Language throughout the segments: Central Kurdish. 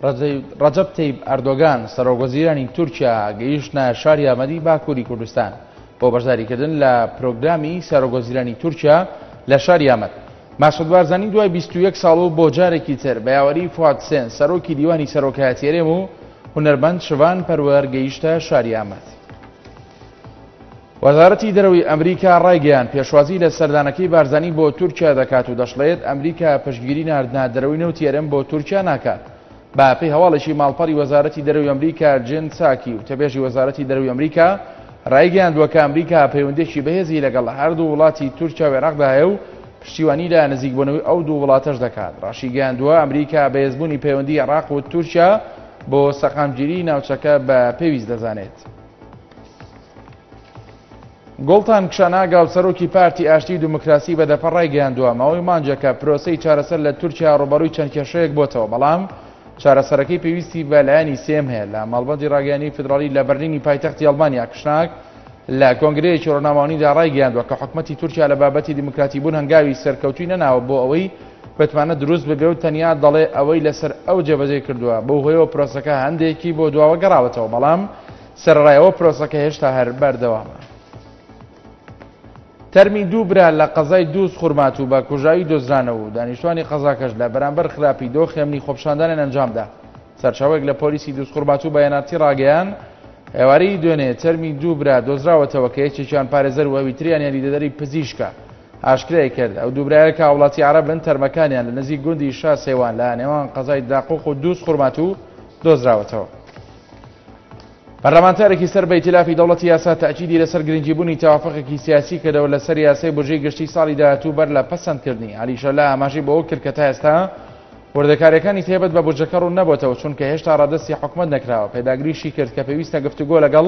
ڕەجەب تەیب ئەردۆگان، سەرۆکوەزیرانی تورکیا گەیشتنە شاری ئامەدی باکووری کوردستان بۆ بەشداریکردن لە پرۆگرامی سەرۆکوەزیرانی تورکیا لە شاری ئامەد. مەسعود بارزانی دوای 21 ساڵ و بۆ جارێکی تر بە یاوەری فواد حسێن سەرۆکی دیوانی سەرۆکایەتی هەرێم و هونەرمەند شڤان پەروەر گەیشتە شاری ئامەد. وەزارەتی دەرەوەی ئەمریکا ڕایگەیاند، پێشوازی لە سەردانەکەی بارزانی بۆ تورکیا دەکات و دەشڵێت، ئەمریکا پشتگیری ناردنە دەرەوەی نەوتی هەرێم بۆ تورکیا ناکات. بە پێی هەواڵێکی ماڵپەڕی وەزارەتی دەرەوەی ئەمریکا، جێن ساکی وتەبێژی وەزارەتی دەرەوەی ئەمریکا ڕایگەیاندووە کە ئەمریکا پەیوەندییەکی بەهێزی لەگەڵ هەردوو وڵاتی تورکیا و عێراقدا هەیە و پشتیوانی لە نزیکبوونەوەی ئەو دوو وڵاتەش دەکات. ڕاشیگەیاندووە، ئەمریکا بەهێزبوونی پەیوەندیی عێراق و تورکیا بۆ سەقامگیریی ناوچەکە بە پێویست دەزانێت. گوڵتان کشاناک هاوسەرۆکی پارتی ئاشتی و دیموکراسی بەدەپە ڕایگەیاندووە، ماوەی مانگێکە پرۆسەی چارەسەر لە تورکیا ڕووبەڕووی چەند کێشەیەک بۆتەوە، بەڵام چارەسەرەکەی پێویستی بە لایەنی سێیەم هەیە. لە مەڵبەندی ڕاگەیاندنی فیدراڵی لە بەرلینی پایتەختی ئەڵمانیا، کشناک لە کۆنگرەیەکی ڕۆژنامەوانیدا ڕایگەیاندووە کە حکومەتی تورکیا لە بابەتی دیموکراتیبوون هەنگاوی سەرکەوتووی نەناوە بۆ ئەوەی متمانە دروست ببێ و تەنیا دەڵێ ئەوەی لەسەر ئەو جێبەجێ کردووە، بەو هۆیەوە پرۆسەکە هەندێکی بۆ دواوە گەڕاوەتەوە، بەڵام سەرەڕای ئەوە پرۆسەکە هێشتا هەر بەردەوامە. تەرمی دوو برا لە قەزای دووز خورماتوو بە کوژراوی دۆزرانەوە و دانیشتوانی قەزاکەش لە بەرامبەر خراپی دۆخی ئەمنی خۆپیشاندانیان ئەنجامدا. سەرچاوەیەک لە پۆلیسی دووزخورماتوو بە ئێن ئاڕ تی ڕاگەیاند، ئێوارەی دوێنێ تەرمی دوو برا دۆزراوەتەوە کە یەکێکیان پارێزەر و ئەوی تریان یاریدەدەری پزیشکە. ئاشکرای کرد، ئەو دوو برایە کە هاوڵاتی عەرەبن تەرمەکانیان لە نزیک گوندی شاسێوان لە نێوان قەزای داقوق و دووزخورماتوو دۆزراوەتەوە. پەرلەمانتارێکی سەر بە ئیتیلافی دەوڵەتی یاسا تەئکیدی لەسەر گرنگی بوونی تەوافقێکی سیاسی کردەوە لەسەر یاسای بودجەی گشتی ساڵی داهاتوو بەر لە پەسەندکردنی. عەلی شەلا ئاماژەی بەوە کرد کە تا ئێستا وردەکارییەکانی تایبەت بە بودجەکە ڕوون نەبۆتەوە چونکە هێشتا ڕادەستی حکومەت نەکراوە. پێداگریشی کرد کە پێویستە گفتوگۆ لەگەڵ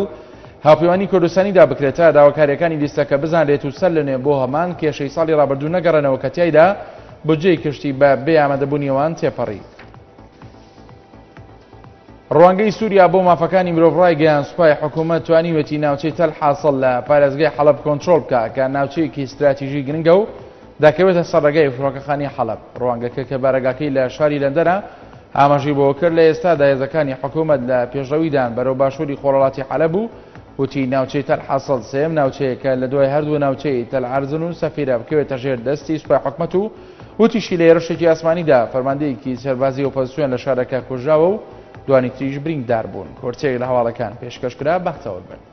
هاوپەیمانی کوردستانیدا بکرێت تا داواکارییەکانی لیستەکە بزانرێت و سەر لەنوێ بۆ هەمان کێشەی ساڵی ڕابردوو نەگەڕێنەوە کە تیایدا بودجەی گشتی بە بێ ئامادەبوونی ئەوان تێپەڕی. ڕوانگەی سووریا بۆ مافەکانی مرۆڤ ڕایگەیاند، سوپای حکوومەت توانیویەتی ناوچەی تەل حاسڵ لە پارێزگای حەڵەب کۆنترۆڵ بکات کە ناوچەیەکی ستراتیژی گرنگە و دەکەوێتە سەر ڕێگای فڕۆکەخانەی حەڵەب. ڕوانگەکە کە بارەگاکەی لە شاری لەندەنە، ئاماژەی بەوە کرد لە ئێستادا هێزەکانی حکوومەت لە پێشڕەویدان بەرەو باشووری خۆرهەڵاتی حەلەب و وتی ناوچەی تەل حاسڵ سێیەم ناوچەیە کە لە دوای هەردوو ناوچەی تەل عەرزن و سەفیرە بکەوێتە ژێر دەستی سوپای حکومەت و وتیشی لە هێرشێکی ئاسمانیدا فەرماندەیەکی سەربازی ئۆپۆزسیۆن لە شارەکە کوژراوە و دوانی تریش بریندار بوون. کورتەیەک لە هەواڵەکان پێشکەش کرا، بەختەوەر بن.